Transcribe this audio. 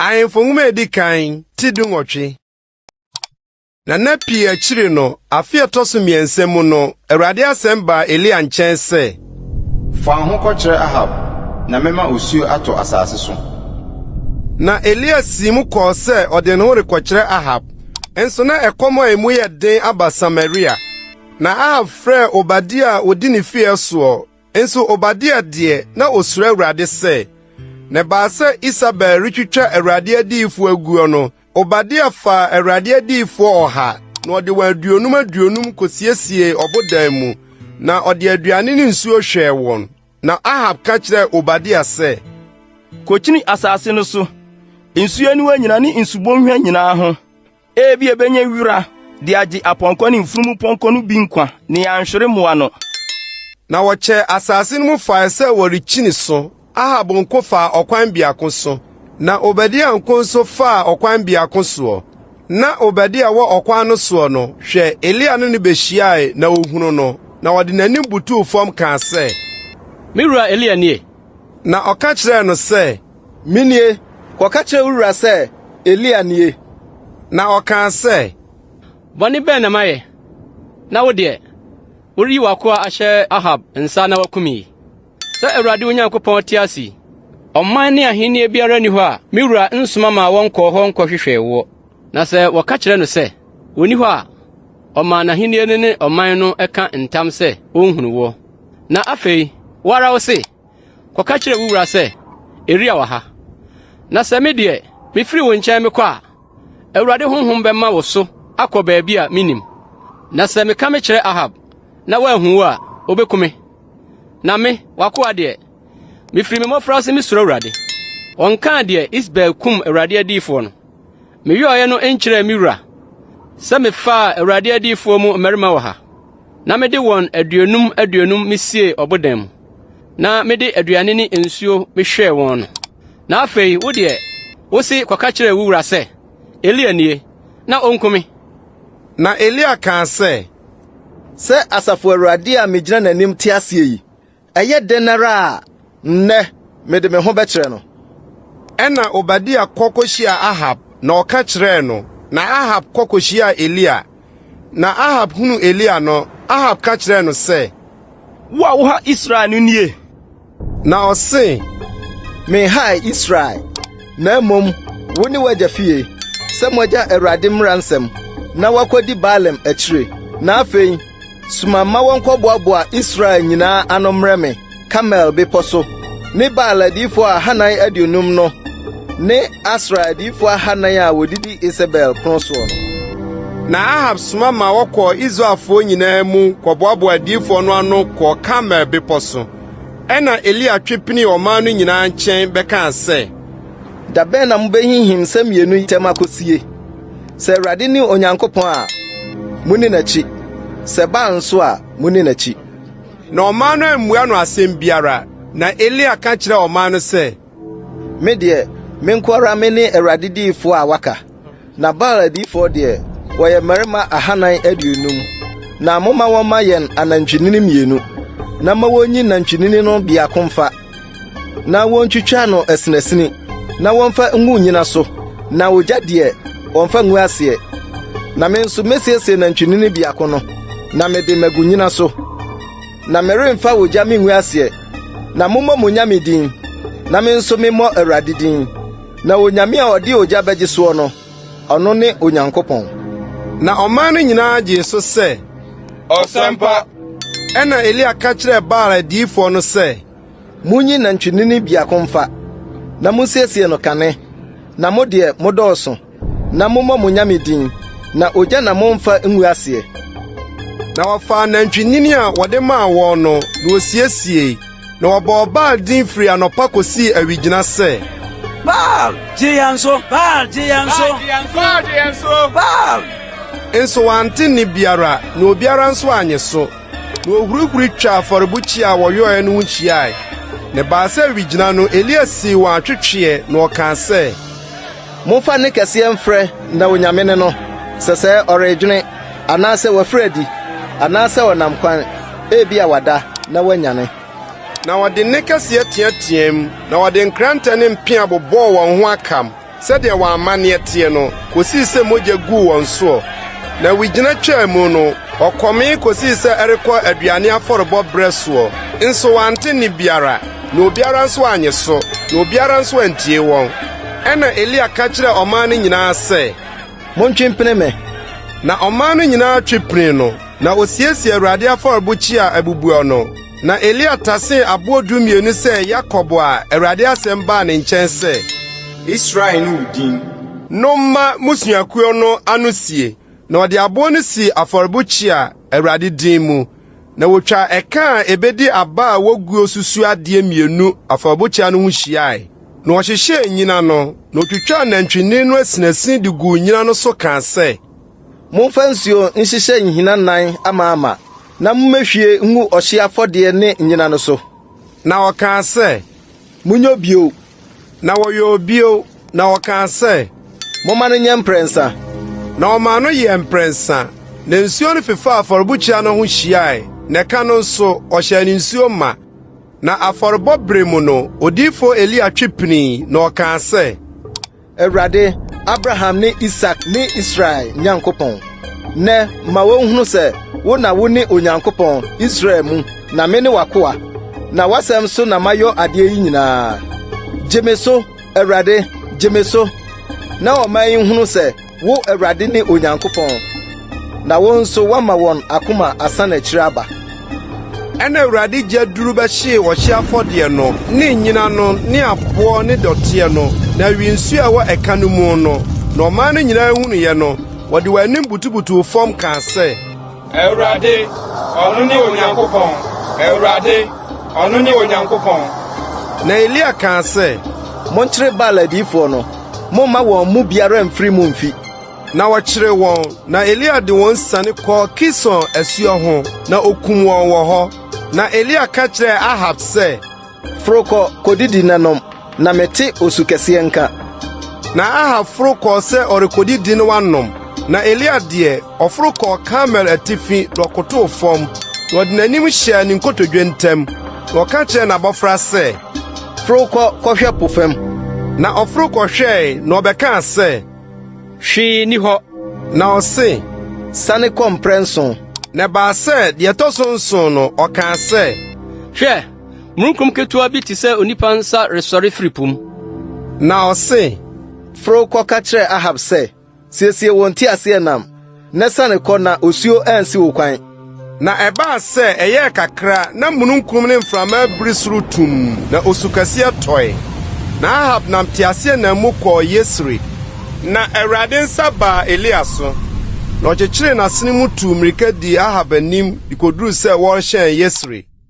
Ahemfo Nhoma a Edi Kan, ti 18. Na nna pii akyiri no, afe a ɛtɔ so mmiɛnsa mu no, Awurade asɛm baa Elia nkyɛn sɛ. Fa wo ho kɔkyerɛ Ahab, na mɛma osuo atɔ asase so. Na Elia sii mu kɔɔ sɛ ɔde ne ho rekɔkyerɛ Ahab. Nso na ɛkɔm a emu yɛ den aba Samaria. Na Ahab frɛɛ Obadia a odi ne fie soɔ. Nso Obadia deɛ, na osuro Awurade sɛ. Na ɛbaa sɛ Isabel retwitwa Awurade adiyifo aguo no, Obadia faa Awurade adiyifoɔ ɔha, na ɔde wɔn aduonum aduonum kosiesiee ɔbodan mu, na ɔde aduane ne nsuo hwɛɛ wɔn. Na Ahab ka kyerɛɛ Obadia sɛ, Kokyini asase no so, nsu aniwa nyinaa ne nsubɔnhwa nyinaa ho. Ebia ebenya wura de agye apɔnkɔ ne mfurumpɔnkɔ no bi nkwa na yɛanhwere mmoa no. Na wɔkyɛɛ asase no mu fae sɛ wɔrekyini so. Ahab nko faa ɔkwan biako so, na Obadia nko nso faa ɔkwan biako soɔ. Na Obadia wɔ ɔkwan no soɔ no, hwɛ, Elia ne no behyiae, na ohunu no, na ɔde n'anim butuw fam kaa sɛ. Me wura Elia nie? Na ɔka kyerɛɛ no sɛ. Minie, kɔka kyerɛ wo wura sɛ, 'Elia nie. Na ɔkaa sɛ. Bɔne bɛn na mayɛ, na wo deɛ, woreyi w'akoa ahyɛ Ahab nsa na wakum yi? Sɛ Awurade wo Nyankopɔn te ase yi, ɔman ne ahenni biara nni hɔ a me wura nsoma maa wɔnkɔɔ hɔ nkɔhwehwɛɛ woɔ. Na sɛ wɔka kyerɛ no sɛ, 'Onni hɔ' a, ɔma n'ahenni no ne ɔman no ka ntam sɛ onhunu woɔ. Na afei, wo ara wose, 'Kɔka kyerɛ wo wura sɛ, Elia wɔ ha.' Na sɛ me deɛ, mifiri wo nkyɛn mekɔ a, Awurade honhom bɛma wo so akɔ baabi a minnim. Na sɛ meka mekyerɛ Ahab na wanhu wo a, obeku me. Na me, w'akoa deɛ, mifiri me mmɔfraase misuro Awurade. Ɔnkaa deɛ Isebel kum Awurade adiyifoɔ no. Meyɔeɛ no nkyerɛɛ me wura sɛ mefaa Awurade adiyifoɔ mu mmarima wɔ ha, na mede wɔn aduonum aduonum misiee ɔbodan mu, na mede aduane ne nsuo mehwɛɛ wɔn no. Na afei wo deɛ, wose kɔka kyerɛ wo wura sɛ, 'Elia nie, na onku me. Na Elia kaa sɛ. Sɛ Asafo Awurade a migyina n'anim te aseɛ yi, ɛyɛ dɛn ara a, nnɛ mede me ho bɛkyerɛ no. Ɛnna Obadia kɔ kohyiaa Ahab, na ɔka kyerɛɛ no. Na Ahab kɔ kohyiaa Elia. Na Ahab hunuu Elia no, Ahab ka kyerɛɛ no sɛ. Wo a woha Israel no nie? Na ɔse. Menhaa Israel, na mmom wo ne w'agya fie, sɛ moagya Awurade mmara nsɛm na woakɔdi Baalim akyire. Na afei, soma ma wɔnkɔboaboa Israel nyinaa ano mmrɛ me Karmel bepɔ so, ne Baal adiyifoɔ ahanan aduonum no ne Asera adiyifoɔ ahanan a wɔdidi Isebel pono soɔ no. Na Ahab soma ma wɔkɔɔ Israelfoɔ nyinaa mu kɔboaboaa adiyifoɔ no ano kɔɔ Karmel bepɔ so. Ɛnna Elia twe pinii ɔman no nyinaa nkyɛn bɛkaa sɛ. Da bɛn na mubehinhim nsɛm mmienu yi ntam akosie? Sɛ Awurade ne Onyankopɔn a, munni n'akyi, sɛ Baal nso a, munni n'akyi. Na ɔman no ammua no asɛm biara. Na Elia ka kyerɛɛ ɔman no sɛ. Me deɛ, me nko ara mene Awurade diyifoɔ a waka, na Baal adiyifoɔ deɛ, wɔyɛ mmarima ahanan aduonum. Na momma wɔmma yɛn anantwinini mmienu, na ma wonyi nantwinini no biako mfa, na wontwitwa no asinasini, na wɔmfa ngu nnyina so, na ogya deɛ, wɔmfa ngu aseɛ. Na me nso mesiesie nantwinini biako no, na mede magu nnyina so. Na meremfa ogya mingu aseɛ. Na mommɔ mo nyame din, na me nso memmɔ Awurade din. Na onyame a ɔde ogya bɛgye soɔ no, ɔno ne Onyankopɔn. Na ɔman no nyinaa gyee so sɛ, Ɔsɛmpa! Ɛnna Elia ka kyerɛɛ Baal adiyifoɔ no sɛ. Munyi nantwinini biako mfa, na munsiesie no kane, na mo deɛ, modɔɔso. Na mommɔ mo nyame din, na ogya na mommfa ngu aseɛ. Na wɔfaa nantwinini a wɔde maa wɔn no, na wosiesiei, na wɔbɔɔ Baal din firi anɔpa kosii awigyina sɛ. Baal, gye yɛn so! Baal, gye yɛn so! Baal, gye yɛn so! Baal! Nso wɔante nne biara, na obiara nso annye so. Na wohurihuri twaa afɔrebukyia a wɔyɔe no ho hyiae. Na ɛbaa sɛ awigyina no, Elia sii wɔn atwetweɛ, na ɔkaa sɛ. Momfa nne kɛseɛ mfrɛ na onyame ne no, sɛsɛɛ ɔredwene, anaasɛ wafiri adi, anaasɛ ɔnam kwan, ebia wada na wanyane. Na wɔde nne kɛseɛ teateaam, na wɔde nkrantɛ ne mpea bobɔɔ wɔn ho akam. sɛdeɛ wɔn amanneɛ teɛ no, kosii sɛ mogya guu wɔn soɔ. Na wigyina twaa mu no, ɔkɔmee kosii sɛ ɛrekɔ aduane afɔrebɔ berɛ soɔ, nso wante nne biara, na obiara nso annye so, na obiara nso antie wɔn. Ɛnna Elia ka kyerɛɛ ɔman no nyinaa sɛ, Montwe mpene me! Na ɔman no nyinaa twe pinii no, na osiesiee Awurade afɔrebukyia a abubuo no. Na Elia tasee aboɔ dumienu sɛ Yakob a Awurade asɛm baa ne nkyɛn sɛ, Israel ne wo din. No mma mmusuakuo no ano sie. Na ɔde aboɔ no sii afɔrebukyia, Awurade din mu. Na wotwaa ɛka a ebedi aba a woguo susuadeɛ mmienu afɔrebukyia no ho hyiae. Na ɔhyehyɛɛ nnyina no, na otwitwaa nantwinini no asinasin de guu nnyina no so kaa sɛ, Momfa nsuo nhyehyɛ nhina nnan amaama na mummehwie ngu ɔhyeɛ afɔdeɛ ne nnyina no so. Na ɔkaa sɛ, Monyɔ bio. Na wɔyɔɔ bio, na ɔkaa sɛ, Momma no nyɛ mprɛnsa. Na ɔmaa no yɛɛ mprɛnsa. Na nsuo no fefaa afɔrebukyia no ho hyiae, na ɛka no nso, ɔhyɛɛ no nsuo ma. Na afɔrebɔ bere mu no, odiyifo Elia twe pinii, na ɔkaa sɛ, Awurade, Abraham ne Isak ne Israel Nyankopɔn, nnɛ ma wonhunu sɛ wo na wone Onyankopɔn, Israel mu, na mene w'akoa, na w'asɛm so na mayɔ adeɛ yi nyinaa. Gye me so, Awurade, gye me so, na ɔman yi nhunu sɛ Wo Awurade ne Onyankopɔn, na wo nso woama wɔn akoma asan akyiri aba. Ɛnna Awurade gya duru bɛhyee ɔhyeɛ afɔdeɛ no ne nnyina no ne aboɔ ne dɔteɛ no, na ɛwee nsuo a ɛwɔ ɛka no mu no. Na ɔman no nyinaa hunuiɛ no, wɔde wɔn anim butubutuu fam kaa sɛ. Awurade, ɔno ne Onyankopɔn! Awurade, ɔno ne Onyankopɔn! Na Elia kaa sɛ, Monkyere Baal adiyifoɔ no, momma wɔn mu biara mfiri mu mfi. Na wɔkyeree wɔn, na Elia de wɔn siane kɔɔ Kison asuo ho, na okum wɔn wɔ hɔ. Na Elia ka kyerɛɛ Ahab sɛ, Foro kɔ kodidi na nom, na mete osu kɛseɛ nka. Na Ahab foro kɔɔ sɛ ɔrekodidi na wanom. Na Elia deɛ, ɔforo kɔɔ Karmel atifi na ɔkotow fam, na ɔde n'anim hyɛɛ ne nkotodwe ntam, na ɔka kyerɛɛ n'abɔfra sɛ, Foro kɔ kɔhwɛ po fam. Na ɔforo kɔhwɛe, na ɔbɛkaa sɛ, Hwee nni hɔ. Na ɔse, Sane kɔ mprɛnson. Na ɛbaa sɛ, deɛ ɛtɔ so nson no, ɔkaa sɛ, Hwɛ! Mununkum ketewa bi te sɛ onipa nsa resɔre firi po mu. Na ɔse, Foro kɔka kyerɛ Ahab sɛ, 'Siesie wo nteaseɛnam, na siane kɔ na osuo ansi wo kwan. Na ɛbaa sɛ ɛyɛɛ kakra na mununkum ne mframa abiri soro tumm, na osu kɛseɛ tɔe. Na Ahab nam teaseɛnam mu kɔɔ Yesreel. Na Awurade nsa baa Elia so, na ɔkyekyeree n'asene mu tuu mmirika dii Ahab anim de koduruu sɛ wɔrehyɛn Yesreel.